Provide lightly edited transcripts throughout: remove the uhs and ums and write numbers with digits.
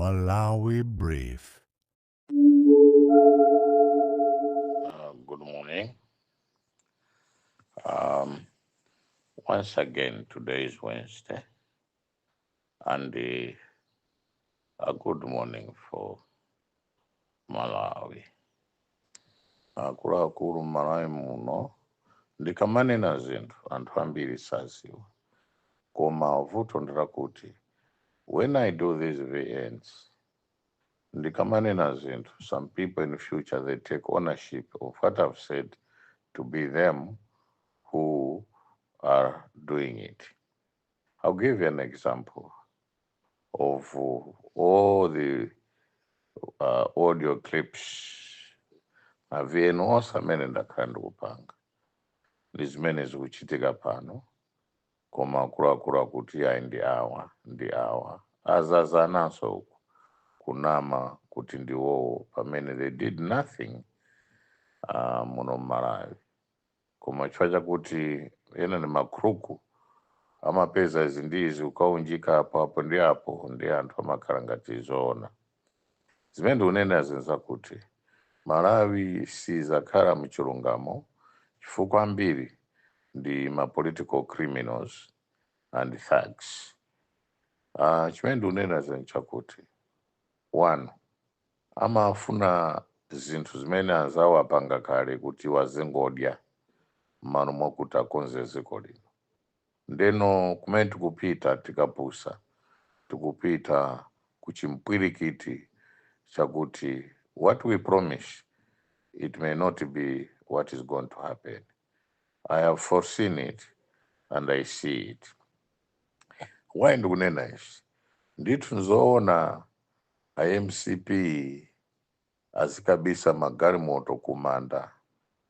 Malawi Brief. Good morning. Once again, today is Wednesday, and a good morning for Malawi. Akuluakulu, Malawi muno ndikamanena zinthu anthu ambiri saziwa, koma vuto ndirakuti when I do these VNs, ndikamanena zinthu, some people in future, they take ownership of what I've said to be them who are doing it. I'll give you an example of all the audio clips, ma VN onse amene ndakhala ndikupanga ndi zimene zikuchitika pano, koma akuluakulu akuti ayi, ndi awa, ndi awa, azazananso uku kunama kuti ndiwowo pamene they did nothing muno mMalawi, koma chifukwa chakuti ena ni makhruku, amapeza izi ndi izi, ukaunjika apo, apo ndi apo, ndi anthu amakhala ngati zoona. Zimene ndikunena zinzakuti Malawi sizakhala mchilungamo chifukwa ambiri ndi ma political criminals and thugs. Chimene ndikunena zinthu chakuti one, amafuna zinthu zimene anzawo apanga kale kuti wazingodya m'malo mwakuti akonze dziko lino. Ndeno kumene tikupita, tikapusa, tikupita kuchimpwirikiti chakuti what we promise, it may not be what is going to happen. I have foreseen it and I see it. Why ndikunena izi? Ndithu nzoona iMCP azikabisa magalimoto kumanda,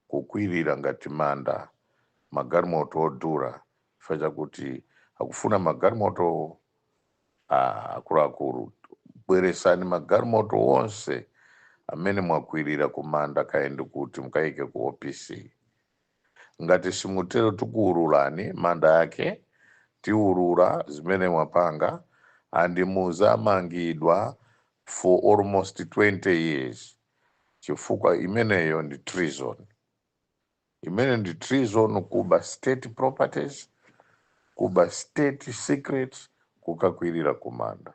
kukwirira ngati manda magalimoto odhura, chifukwa chakuti akufuna magalimoto. Akuluakulu, bweresani magalimoto onse amene mwakwirira kumanda, kaende kuti mukayike ku OPC. Ngati simutero, tikuwululani manda ake, tiwulula zimene mwapanga and muzamangidwa for almost 20 years, chifukwa imeneyo ndi treason. Imene ndi treason, kuba state properties, kuba state secrets, kukakwirira kumanda,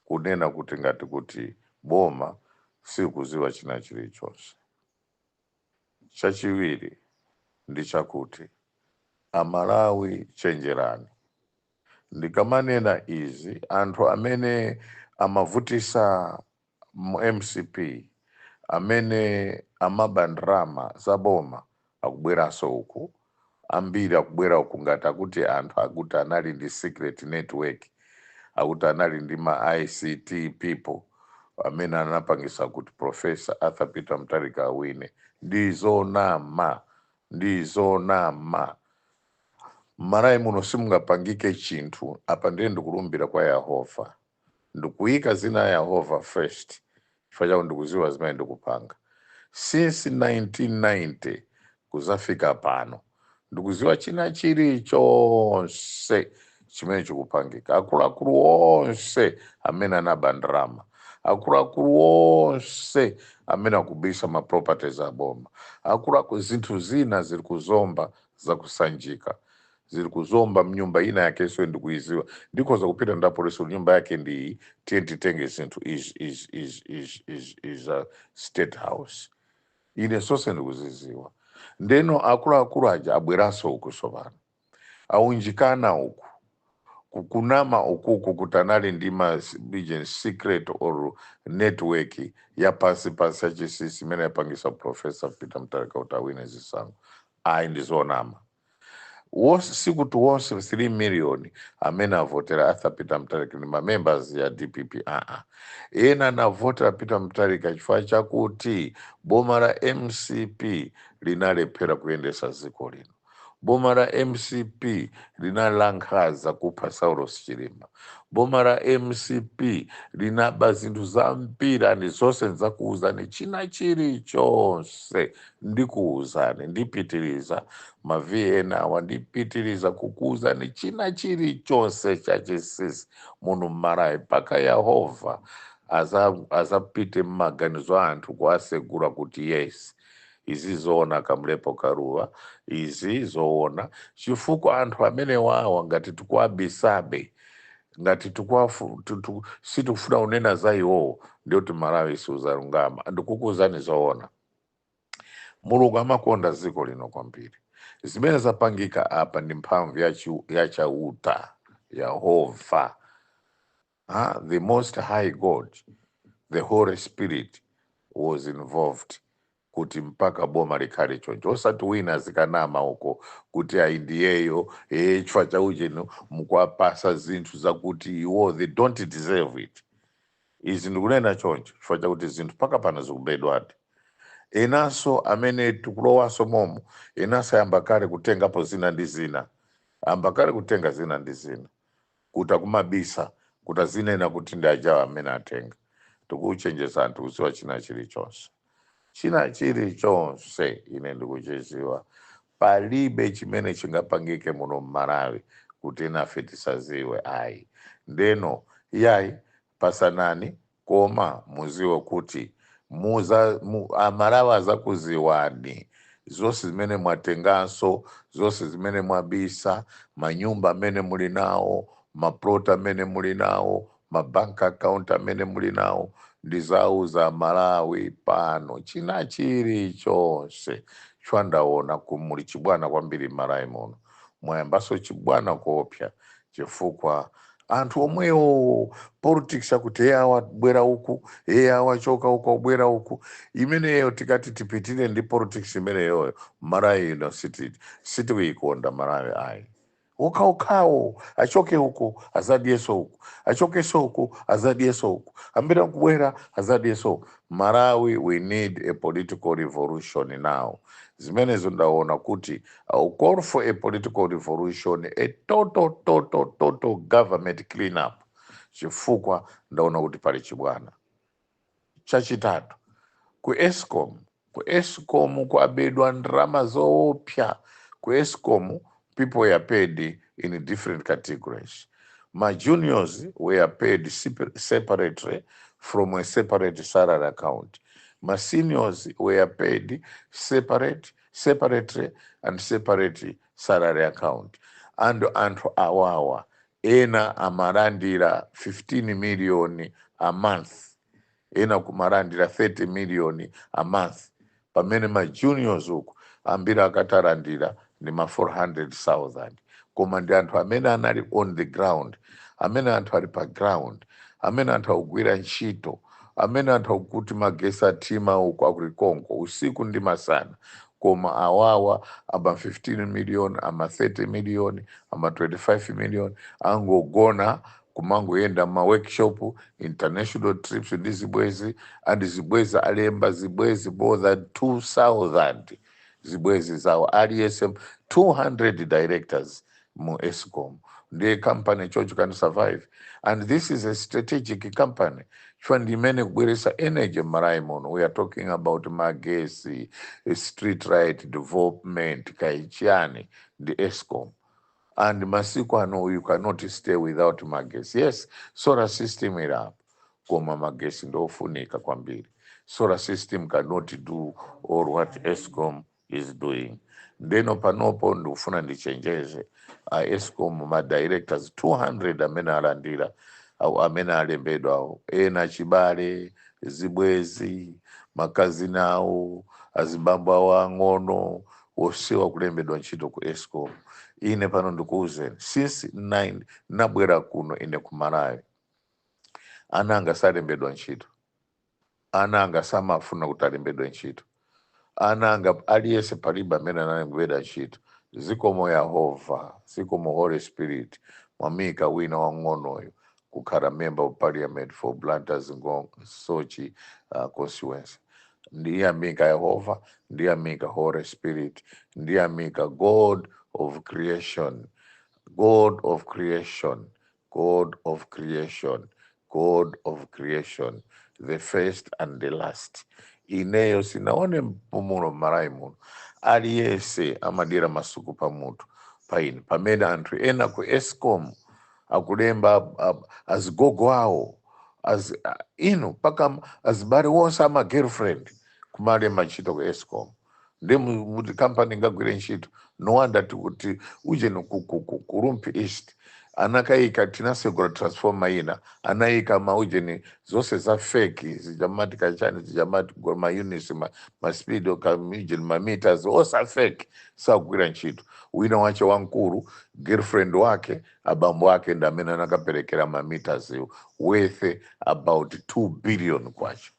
kunena kuti ngati kuti boma sikuziwa china chilichonse. Chachiwiri ndi chakuti Amalawi, chenjerani. Ndikamanena izi, anthu amene amavutisa mu MCP, amene amaba ndrama za boma, akubweranso uku. Ambiri akubwera uku ngati akuti anthu akuti anali ndi secret network, akuti anali ndi ma ICT people amene anapangisa kuti Professor Arthur Peter Mutharika awine. Ndizonama, ndizonama. M'Malawi muno simungapangike chinthu. Apa ndiye ndikulumbira kwa Yehova, ndikuyika zina ya Yehova first, chifukwa chakuti ndikuziwa zimene ndikupanga. Since 1990 kuzafika pano, ndikuziwa china chilichonse chimene chikupangika. Akuluakulu onse amene anaba ndrama, akuluakulu onse amene akubisa ma properties aboma, akuluakulu, zinthu zina ziri kuzomba, zakusanjika, ziri kuzomba mnyumba ina yakenso ndikuiziwa. Ndikhoza kupita ndapolisi, nyumba yake ndi tiye titenge zinthu izi izi izi izi izi izi, State House, ine sonse ndikuziziwa. Ndeno akuluakulu aja abweranso uku tsopano, aunjikana uku kunama ukuku kuti anali ndi ma agent secret or network ya pansi pansi yachisisi imene yapangisa Professor Peter Mutharika kuti awine zisankho. Ayi, ndizonama. Wonse, sikuti wonse 3 million amene avotera Arthur Peter Mutharika ndi mamembers ya DPP. Aa, ena anavotera Peter Mutharika chifukwa chakuti boma la MCP linalephera kuyendesa dziko lino. Boma la MCP linali la nkhanza kupha Saulos Chilima. Boma la MCP linaba zinthu zambiri, ndi zonse ndidzakuwuzani china chilichonse. Ndikuwuzani, ndipitiriza ma VN awa, ndipitiriza kukuwuzani china chilichonse chachinsinsi muno mMalawi, mpaka Yehova azapite mmaganizo a anthu kuasegura kuti yes, izi zoona, Kamlepo Kalua, izi zoona, chifukwa anthu amene wawa ngati tikuabisabe, ngati sitikufuna kunena za iwowo, ndiyoti Malawi siuzalungama. Ndikukuwuzani zoona, Mulungu amakonda dziko lino kwambiri. Zimene zapangika apa ndi mphamvu ya Chauta, Yehova, the Most High God, the Holy Spirit was involved kuti mpaka boma likhale choncho, osati wina zikanama uko kuti ayi, ndiyeyo chifukwa chaucheno mukuwapasa zinthu zakuti iwo they don't deserve it. Izi ndikunena choncho chifukwa chakuti zinthu paka pano zikubedwadi. Enanso amene tikulowanso momo, enanso ayamba kale kutengapo zina ndi zina, ayamba kale kutenga zina ndi zina kuti akumabisa, kuti azinena kuti ndi ajawa amene atenga. Tikuchenjeza anthu kuziwa china chilichonse, china chilichonse ine ndikuchiziwa. Palibe chimene chingapangike muno mMalawi kuti inafe tisaziwe, ayi. Ndeno yayi, pasanani, koma muziwe kuti Amalawi azakuziwani zonse zimene mwatenganso, zonse zimene mwabisa, manyumba amene muli nawo, maplot amene muli nawo, mabank account amene muli nawo. Ndizauza Malawi pano china chilichonse. Chwandaona kumuli chibwana kwambiri m'Malawi muno, mwayambaso chibwana kuopsa, chifukwa anthu omwewo politics akuti eye awabwera uku, eye awachoka uku, abwera uku. Imeneyo tikati tipitire ndi politics imeneyoyo, Malawi ino sitikuyikonda Malawi, ayi. Okhaokhawo achoke uku azadyeso uku, achokeso uku azadyeso uku, ambira kubwera azadyeso uku. Malawi, we need a political revolution now. Zimenezo ndaona kuti I call for a political revolution, a total, total, total government clean up, chifukwa ndaona kuti pali chibwana. Chachitatu, ku ESCOM. Ku ESCOM kwabedwa ndalama zoopsa. Ku ESCOM people were paid in different categories. Ma juniors were paid separately from a separate salary account. Ma seniors were paid separately and separate salary account. And anthu awawa ena amalandira 15 million a month, ena kumalandira 30 million a month, pamene ma juniors uku ambiri akatalandira ndi ma 400,000. Koma ndi anthu amene anali on the ground, amene anthu ali pa ground, amene anthu akugwira ntchito, amene anthu akuti magesi athima uku akulikonko usiku ndi masana. Koma awawa ama 15 million, ama 30 million, ama 25 million angogona kumangoyenda ma workshop, international trips ndi zibwezi and zibwezi. Alemba zibwezi more than 2000, zibwezi zawo aliyense, 200 directors mu ESCOM. Ndiye company chocho can survive? And this is a strategic company, chifukwa ndi imene kubweresa energy m'Malawi muno. We are talking about magesi, street light development, kaichani, ndi ESCOM. And masiku ano you cannot stay without magesi. Yes, solar system ili apo, koma magesi ndofunika kwambiri. Solar system cannot do all what ESCOM is doing. Ndeno panopo ndikufuna ndichenjeze a ESCOM, ma directors 200 amene alandira au amene alembedwa awo, ena chibale, zibwezi, makazini awo, azibambo awo ang'ono, wosiwa kulembedwa ntchito ku ESCOM. Ine pano ndikuwuzeni, since 9 nabwera kuno ine ku Malawi, ana anga salembedwa ntchito, ana anga samafuna kuti alembedwe ntchito, ana anga aliyense palibe amene analembedwa ntchito. Zikomo Yehova, zikomo Holy Spirit, mwamika wina wang'onoyo kukhala member of parliament for Blantyre Soche constituency. Ndiyamika Yehova, ndiyamika Holy Spirit, ndiyamika God. of creation, God of creation, God of creation, God of creation, the first and the last. Ineyo sinaone mpumulo m'Malawi muno. Aliyense amadira masuku pamutu paine, pamene anthu ena ku ESCOM akulemba azigogo awo, inu paka azibale wonse ama girlfriend kumalemba ntchito ku ESCOM. Ndi muti kampani ingagwire ntchito? No wonder tikuti ujeni ku Rumphi East anakayika, tinasegura transformer ina, anayika maujeni zonse za fake zijamati kachani, zijamati ma units, ma speed ka ujeni, ma meters onse a fake, sakugwira ntchito. Wina wache wankulu, girlfriend wake, abambo ake ndi amene anakaperekera ma meters iwo worth about 2 billion kwacha.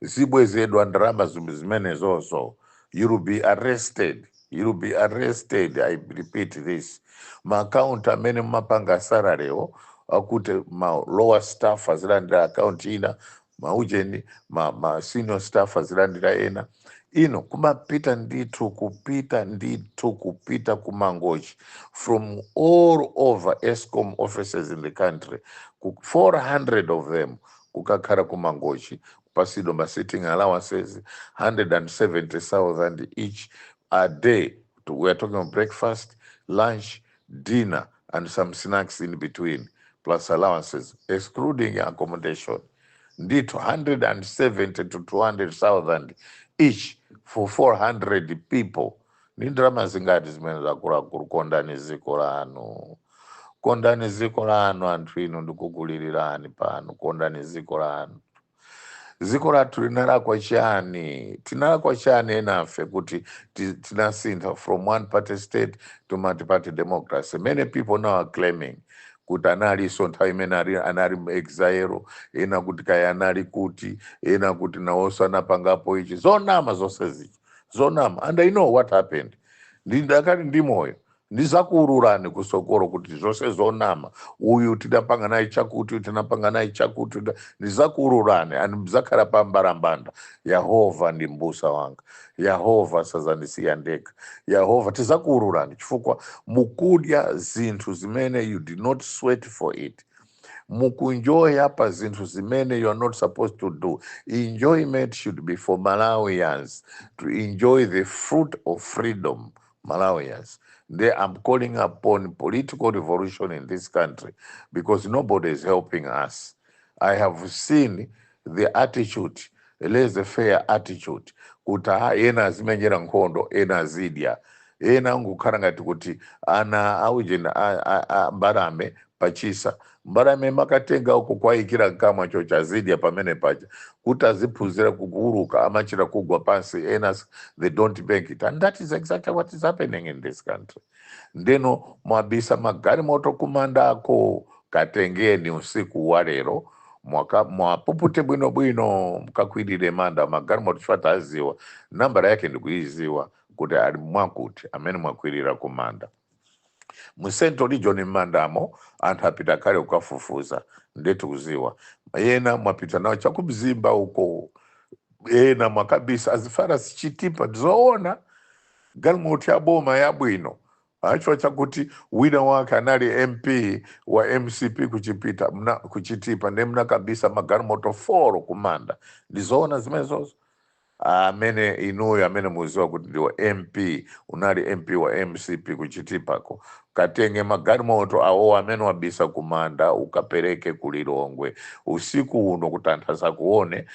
Zibwezedwa ndalama zimenezozo. You will be arrested, you will be arrested. I repeat this: maakaunti amene mumapanga salary wo, akuti ma lower staff azilandira akaunti ina, maujeni ma senior staff azilandira ena. Ino kumapita ndithu, kupita ndithu, kupita kuMangochi, from all over ESCOM offices in the country, 400 of them kukakhala kuMangochi, kupasidwa ma sitting allowances 170,000 each a day. We are talking of breakfast, lunch, dinner and some snacks in between, plus allowances, excluding accommodation. Ndithu 170 to 200,000 each for 400 people, ni ndalama zingati zimene? Zakuluakulu, kondani ziko lanu, kondani ziko lanu. Anthu inu, ndikukulilirani pano, kondani ziko lanu. Dziko lathu linalakwa chani? Tinalakwa chani enafe kuti tinasintha from one party state to multi-party democracy? Many people now are claiming kuti analiso nthawi imene anali mu exile, ena kuti kaya anali kuti, ena kuti nawonso anapangapo ichi. Zonama zonse zichi, zonama. And I know what happened. Ndakali ndi moyo, ndizakuululani kusokolo kuti zonse zonama. Uyu tidapanga naye chakuti, uyu tinapanga naye chakuti, ndizakuululani and mzakhala pa mbalambanda. Yehova ndi mbusa wanga, Yehova sazandisiya ndekha. Yehova, tizakuululani chifukwa mukudya zinthu zimene you did not sweat for it. Mukunjoya pa zinthu zimene you are not supposed to do. Enjoyment should be for Malawians to enjoy the fruit of freedom. Malawians, they, I'm calling upon political revolution in this country because nobody is helping us. I have seen the attitude, laissez-faire attitude, kuti ha, ena azimenyera nkhondo, ena azidya, ena angukhala ngati kuti ana aujeni mbalame pachisa. Mbalame makatenga uko kwayikira nkamwa cho chazidya pamene paja kuti aziphunzira kukuuluka, amachita kugwa pansi. Ena they don't make it, and that is exactly what is happening in this country. Ndeno mwabisa magalimoto kumandako, katengeni usiku wa lero, mwapupute bwinobwino, mkakwirire manda magalimoto, chifukwa taziwa nambala yake, ndikuiziwa kuti ali mwakuti amene mwakwirira kumanda mu Central Region. M'mandamo anthu apita kale kukafufuza, ndetu kuziwa. Ena mwapita nawo chakumzimba uko, ena mwakabisa azifara sichitipa. Ndizoona galimoto ya boma yabwino acho chakuti wina wake anali MP wa MCP kuchipita mna, kuChitipa, ndi mnakabisa magalimoto 4 kumanda. Ndizoona zimenezozo? Amene inuyo amene muziwa kuti ndiwa MP, unali MP wa MCP kuChitipako, katenge magalimoto awo amene wabisa kumanda, ukapereke kuLilongwe usiku uno kuti anthu asakuone.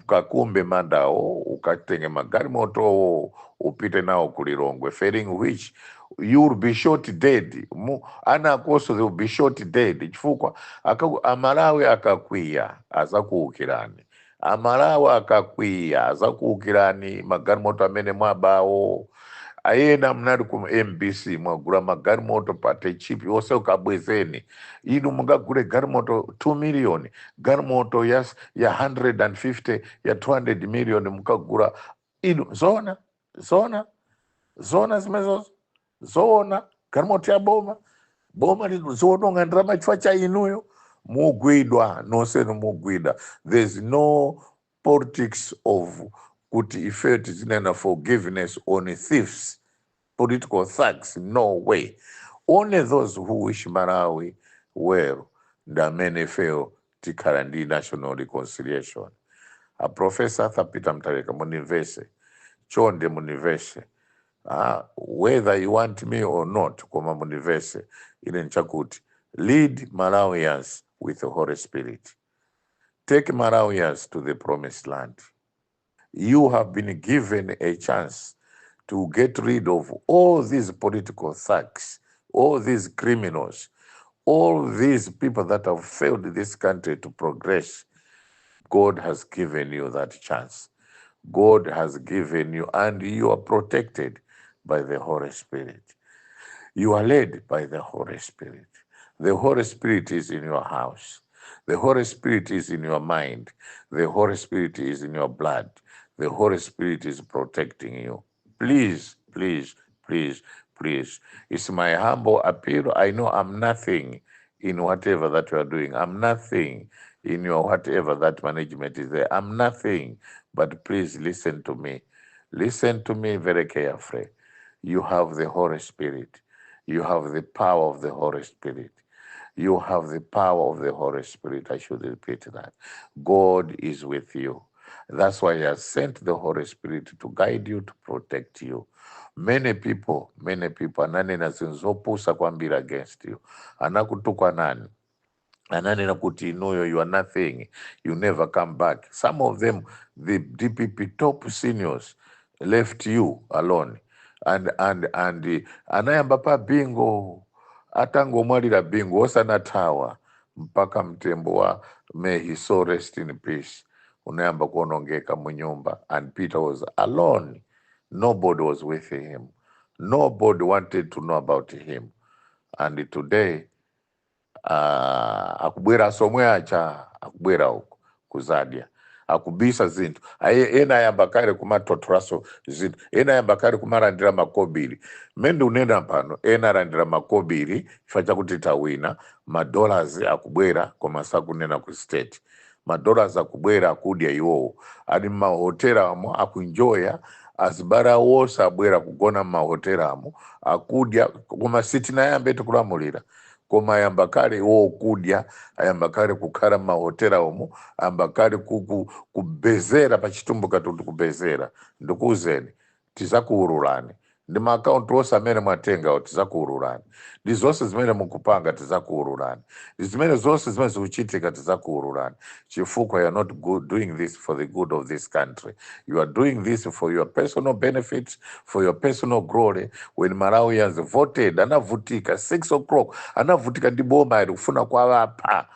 Kakumbe mandawo, ukatenge magalimotowo, upite nawo kuLilongwe, failing which you will be shot dead. Ana akonso, they will be shot dead, chifukwa Amalawi akakwiya azakuukirani. Amalawi akakwiya azakuukirani. Magalimoto amene mwabawo, ayena mnali ku MBC, mwagula magalimoto pate cheap onse, ukabwezeni. Inu mungagule galimoto 2 million, galimoto ya 150, ya 200 million mukagula inu? Zona, zona, zona zimenezozo? Zoona galimoto ya boma, boma lino ziononga ndalama chifukwa cha inuyo? Mugwidwa nonsenu, mugwidwa. There's no politics of kuti ife tizinena forgiveness on thieves. political thugs. No way. Only those who wish Malawi well ndi amene ifeyo tikhala ndi national reconciliation. A Professor Arthur Peter Mutharika, munimvese chonde, munimvese. Whether you want me or not, koma munimvese ine nchakuti lead Malawians with the Holy Spirit. Take Malawians to the promised land. You have been given a chance to get rid of all these political thugs, all these criminals, all these people that have failed this country to progress. God has given you that chance. God has given you, and you are protected by the Holy Spirit. You are led by the Holy Spirit. The Holy Spirit is in your house. The Holy Spirit is in your mind. The Holy Spirit is in your blood. The Holy Spirit is protecting you. Please, please, please, please. It's my humble appeal. I know I'm nothing in whatever that you are doing. I'm nothing in your whatever that management is there. I'm nothing. But please listen to me. Listen to me very carefully. You have the Holy Spirit. You have the power of the Holy Spirit. You have the power of the Holy Spirit. I should repeat that. God is with you. That's why He has sent the Holy Spirit to guide you, to protect you. Many people, many people, ananena zinthu zopusa kwambiri against you. Anakutukwanani, ananena kuti inuyo you are nothing, you never come back. Some of them, the DPP top seniors, left you alone and anayamba pa Bingu. Atangomwalira Bingu, osanathawa mpaka mtembo wa, may his soul rest in peace, unayamba kuonongeka munyumba, and Peter was alone. Nobody was with him. Nobody wanted to know about him. And today akubwera somwe acha akubwera uku kuzadya, akubisa zinthu. Aye, ena ayamba kale kumatotoraso zinthu, ena ayamba kale kumalandira makobiri. Mmene unena pano, ena alandira makobiri chifukwa chakuti tawina. Madollars akubwera, koma sakunena ku State. Madollars akubwera, akudya iwowo, ali mmahotela amo, akunjoya. Azibale wonse abwera kugona mmahotela amo, akudya, koma sitinayambe tikulamulira, koma ayamba kale iwowo kudya, ayamba kale kukhala mmahotela umo, ayamba kale kubezera pachitumbuka tuti kubezera. Ndikuwuzeni, tizakuwululani ndi maakaunti onse amene mwatengawo. Tizakuwululani ndi zonse zimene mukupanga. Tizakuwululani ndi zimene zonse zimene zikuchitika. Tizakuwululani chifukwa you are not good, doing this for the good of this country. You are doing this for your personal benefits, for your personal glory. When Malawians voted, anavutika 6 o'clock, anavutika ndi boma ili kufuna kwavapha.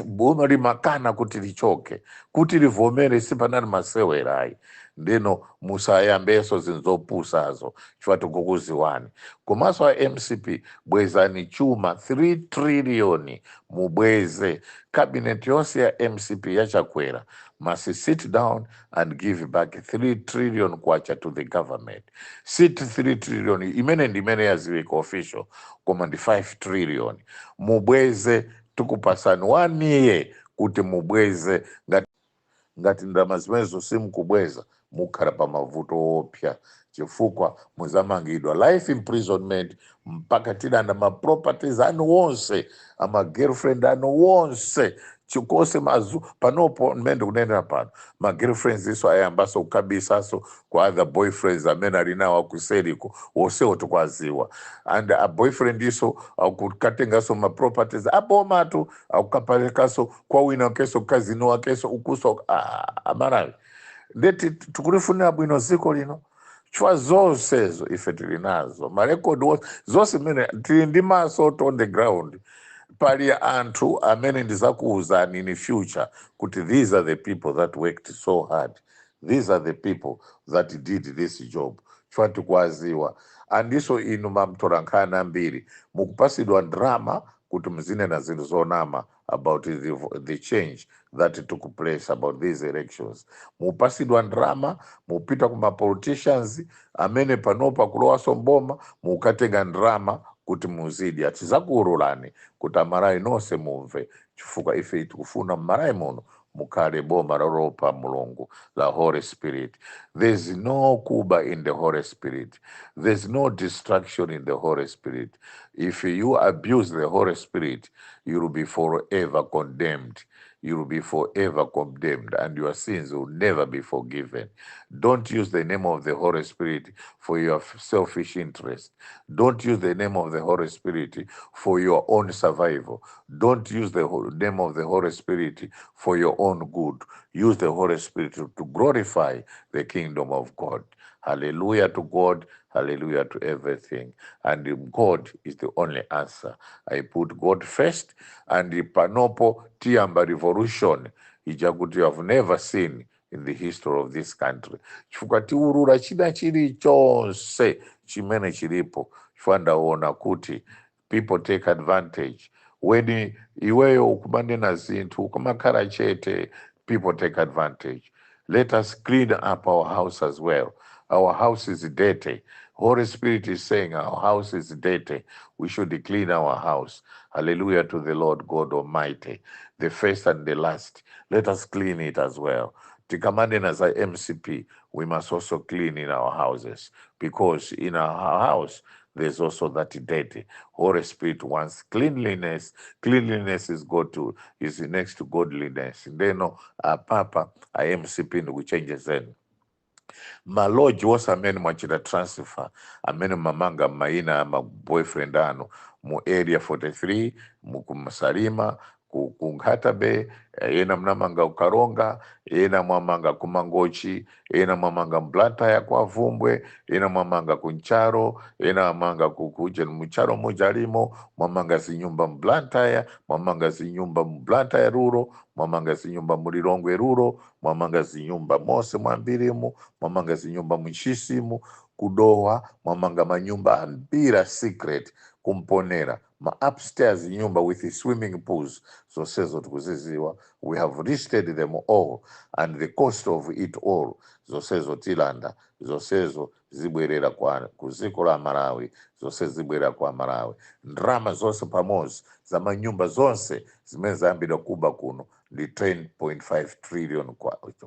Boma limakana kuti lichoke, kuti livomere, sipanali masewerayi. Ndino musayambeso zinthu zopusazo chifukwa tikukuziwani. Komanso a MCP, bwezani chuma 3 trillion, mubweze. Cabinet yonse ya MCP yachakwera must sit down and give back 3 trillion kwacha to the government. Sit 3 trillion imene ndi imene yaziwika official, koma ndi 5 trillion. Mubweze. Tikupasani one year kuti mubweze. Ngati ndalama zimenezo simukubweza, mukhala pa mavuto opsa, chifukwa muzamangidwa life imprisonment mpaka tilanda ma properties anu wonse, ama girlfriend anu wonse, chikose mazu panopo. Mmene ndikunenera pano, ma girlfriends iso ayambaso kukabisaso kwa other boyfriends amene ali nawo akuseriko, wonsewo tikwaziwa. And a boyfriend iso akukatengaso ma properties abomatu, akukaperekaso kwa wina wakeso, kazino wakeso ukuso. Ah, Amalawi, ndeti tikulifunira bwino dziko lino, chifukwa zonsezo ife tili nazo, marekodi wonse, zonse zimene tili ndi maso on the ground. Pali anthu amene ndizakuwuzani in future kuti these are the people that worked so hard, these are the people that did this job, chifukwa tikuwaziwa. Andiso inu mamtolankhani ambiri mukupasidwa drama kuti muzinena zinthu zonama about the change that took place, about these elections. Mupasidwa ndrama, mupita kuma politicians amene panopa kulowaso mboma, mukatenga ndrama kuti muzidya. Tizakuwululani kuti Amalawi nonse mumve, chifukwa ife tikufuna mmalawi muno Mukhale boma loopa Mulungu la Holy Spirit. There's no kuba in the Holy Spirit. There's no destruction in the Holy Spirit. If you abuse the Holy Spirit, you will be forever condemned. You will be forever condemned, and your sins will never be forgiven. Don't use the name of the Holy Spirit for your selfish interest. Don't use the name of the Holy Spirit for your own survival. Don't use the name of the Holy Spirit for your own good. Use the Holy Spirit to glorify the kingdom of God. Hallelujah to God. Hallelujah to everything. And God is the only answer. I put God first, and the panopo tiyamba revolution ija kuti you have never seen in the history of this country, chifukwa tiurura china chilichonse chimene chilipo, chifukwa ndaona kuti people take advantage when iweyo ukumanena zinthu, ukumakhala chete. People take advantage. Let us clean up our house as well. Our house is dirty. Holy Spirit is saying our house is dirty. We should clean our house. Hallelujah to the Lord God Almighty, the first and the last. Let us clean it as well. Tikamanena za MCP, we must also clean in our houses, because in our house there's also that dirty. Holy Spirit wants cleanliness. Cleanliness is God to is next to godliness. Ndeno apapa a MCP ndikuchenjezeni, ma lodge wonse amene mwachita transfer, amene mamanga maina ma boyfriend anu mu Area 43, mu kumsalima, ku Nkhata Bay, ena mnamanga kuKaronga, ena mwamanga kuMangochi, ena mwamanga mBlantyre kwa Vumbwe, ena mwamanga kuNcharo, ena mwamanga kuje mucharo mujalimo, mwamanga zinyumba mBlantyre, mwamanga zinyumba mBlantyre rural, mwamanga zinyumba muLilongwe rural, mwamanga zinyumba mose mwambirimu, mwamanga zinyumba muNtchisimu, kuDowa mwamanga manyumba ambira secret, kuMponera ma upstairs nyumba with swimming pools. Zonsezo tikuziziwa. We have listed them all and the cost of it all. Zonsezo tilanda, zonsezo zibwerera kwa ku dziko la Malawi, zonse zibwerera kwa Malawi. Ndrama zonse pamodzi za manyumba zonse zimene zayambidwa kuba kuno ndi 10.5 trillion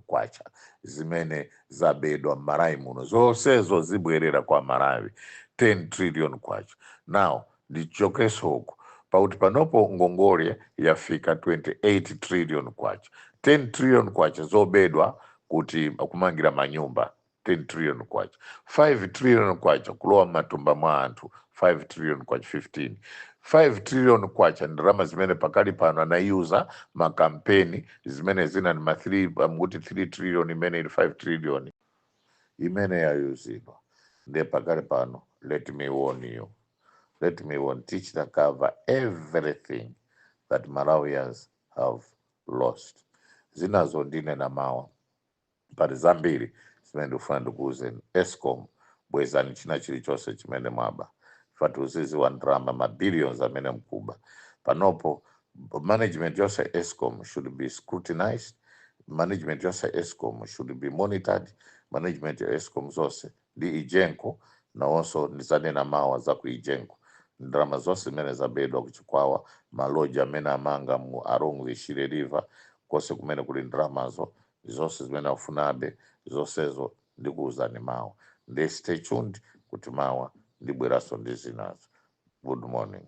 kwacha zimene zabedwa m'Malawi muno. Zonsezo zibwerera kwa Malawi, 10 trillion kwacha. Now ndichokeso uku, pakuti panopo ngongole yafika 28 trillion kwacha. 10 trillion kwacha zobedwa kuti kumangira manyumba, 10 trillion kwacha. 5 trillion kwacha kulowa m'matumba mwa anthu, 5 trillion kwacha, 15. 5 trillion kwacha ndalama zimene pakali pano anayuza makampeni, zimene zina ni ma 3, mukuti 3 trillion, imene ili 5 trillion imene yayuzidwa. Ndiye pakali pano, let me warn you, let me warn, teach the cover everything that Malawians have lost. Zinazo ndinena mawa, pali zambiri zimene ndikufuna ndikuwuzeni. ESCOM, bwezani china chilichonse chimene mwaba. Fati uziziwa ndrama ma billions amene mkuba panopo. Management yonse ESCOM should be scrutinized. Management yonse ESCOM should be monitored. Management ya ESCOM zonse ndi EGENCO nawonso, ndizanena mawa za ku EGENCO. Ndrama zonse zimene zabedwa kuChikwawa, ma lodge amene amanga mu along the Shire River, konse kumene kuli ndramazo zonse zimene afunabe, zonsezo ndikuwuzani mawa. Ndi stay tuned kuti mawa ndibweranso ndi zinazo. Good morning.